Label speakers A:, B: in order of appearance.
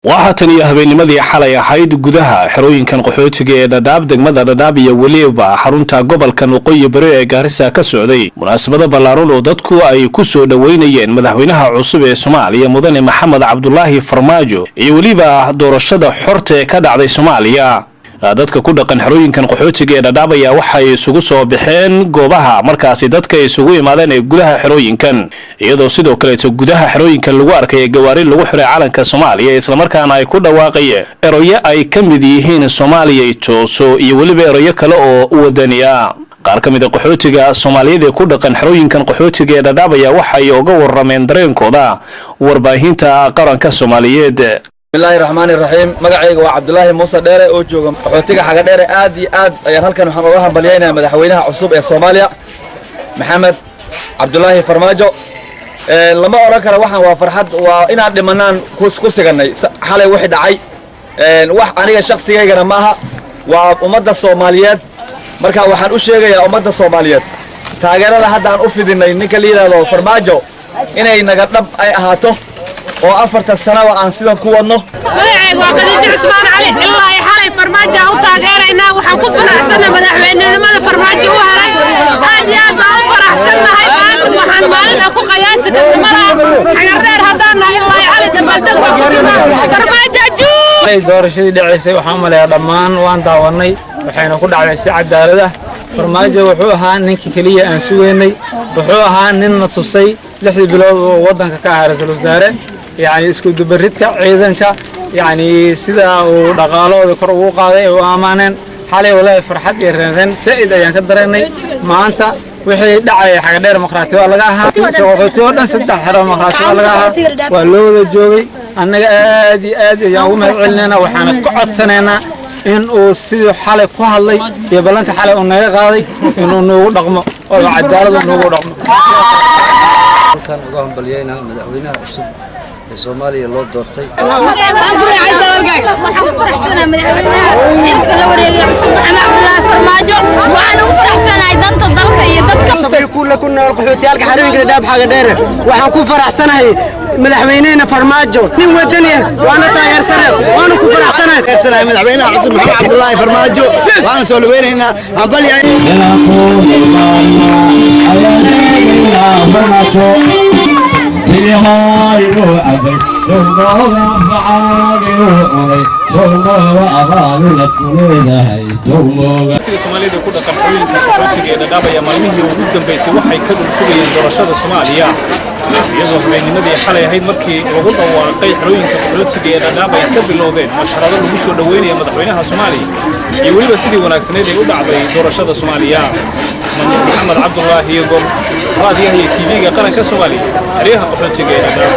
A: Waxaa tan iyo habeennimadii xalay ahayd gudaha xerooyinkan qaxootiga ee Dhadhaab, degmada Dhadhaab iyo weliba xarunta gobolkan Waqooyi Bari ee Gaarisa ka socday munaasabado ballaaran oo dadku ay ku soo dhoweynayeen madaxweynaha cusub ee Soomaaliya, Mudane Maxamed Cabdulaahi Farmaajo, iyo weliba doorashada xorta ee ka dhacday Soomaaliya. Dadka ku dhaqan xerooyinkan qaxootiga ee Dhadhaab ayaa waxay isugu soo baxeen goobaha markaasi dadka isugu imaadeen ee gudaha xerooyinkan, iyadoo sidoo kaleeto gudaha xerooyinkan lagu arkay gawaari lagu xiray calanka Soomaaliya, islamarkaana ay ku dhawaaqayeen eroyo ay ka mid yihiin "Soomaaliya tooso" iyo weliba eroyo kale oo wadani ah. Qaar ka mid a qaxootiga Soomaaliyeed ee ku dhaqan xerooyinkan qaxootiga ee Dhadhaab ayaa waxay uga warameen dareenkooda Warbaahinta Qaranka Soomaaliyeed.
B: Bismillahi raxmaani raxiim. Magacayga waa Cabdulaahi Muuse Dheere oo jooga qaxootiga Xaga Dheere. Aad iyo aad ayaan halkan waxaan uga hambalyaynayaa madaxweynaha cusub ee Soomaaliya, Maxamed Cabdulaahi Farmaajo. Lama odhan karo waxaan waa farxad, waa inaan dhimanaan ku sigannay xalay wixii dhacay. Wax aniga shakhsigaygana ma aha, waa ummadda Soomaaliyeed. Marka waxaan u sheegayaa ummadda Soomaaliyeed taageerada hadda aan u fidinay ninka la yidhaahdo Farmaajo inay naga dhab ay ahaato oo 4ta sanaba aan sidan ku wadno.
C: Magacayga waa Khadiijo Cusmaan Cali. Ilaa ay xalay Farmaajo aan u taageeraynaa. Waxaan ku faraxsannahay madaxweynenimada Farmaajo u helay. Aad iyo aad baan u faraxsannahay. Maanta waxaan maalin aan ku qiyaasi karna malaha. Xagardheer haddaan nahay, ilaa ay xalay dabaaldeg waan ku jirnaa. Farmaajo juug!
D: Doorashadii dhacaysay waxaan u maleeyaa dhammaan waan daawanay, waxayna ku dhacday si cadaalad ah. Farmaajo wuxuu ahaa ninkii keliya aan sugaynay. Wuxuu ahaa nin na tusay 6dii bilood oo waddanka ka ahaa ra-iisul wasaare, yacni isku dubaridka ciidanka, yacni sida uu dhaqaalahooda kor ugu qaaday ay u ammaaneen. Xalay walaahi farxad iyo reenreen saa'id ayaan ka dareennay. Maanta wixii dhacaya Xagadheer maqraati waa laga ahaa, qaxooti oo dhan saddex xero maqraati waa laga ahaa, waa loo wada joogay. Annaga aad iyo aad ayaan ugu mahad celinaynaa, waxaana ka codsanaynaa in uu sidii xalay ku hadlay iyo ballanta xalay uu naga qaaday inuu noogu dhaqmo oo cadaalad uu noogu dhaqmo.
E: Halkan uga hambalyeynaa madaxweynaha cusub ee Soomaaliya loo doortay.
C: Waxaan ku faraxsanahay madaxweynaha xilka la wareegay cusub, Maxamed Cabdulaahi Farmaajo. Waxaan ugu faraxsanahay danta dalka iyo dadka.
F: Kulla ku nool qaxootiyaalka xarooyinka Dhadhaab Xaga Dheere, waxaan ku faraxsanahay madaxweynehena Farmaajo, nin wadani ah, waana taageersanahay, waana ku faraxsanahay
B: madaxweynaha cusub Maxamed Cabdulaahi Farmaajo. Waxaan soo dhaweynaynaa hambalya.
A: Qaxootiga Soomaalida ku dhaqan xerooyinka qaxootiga ee Dhadhaab ayaa maalmihii ugu dambeysay waxay ka dhul sugayeen doorashada Soomaaliya, iyadoo habeennimadii xalay ahayd markii lagu dhawaaqay xerooyinka qaxootiga ee Dhadhaab ay ka bilowdeen masharado lagu soo dhoweynaya madaxweynaha Soomaaliya iyo weliba sidii wanaagsaneyd ay u dhacday doorashada Soomaaliya. Axmed Maxamed Cabdulaahi Gol, Raadiyaha iyo TV-ga Qaranka Soomaaliya, xeryaha qaxootiga ee Dhadhaab.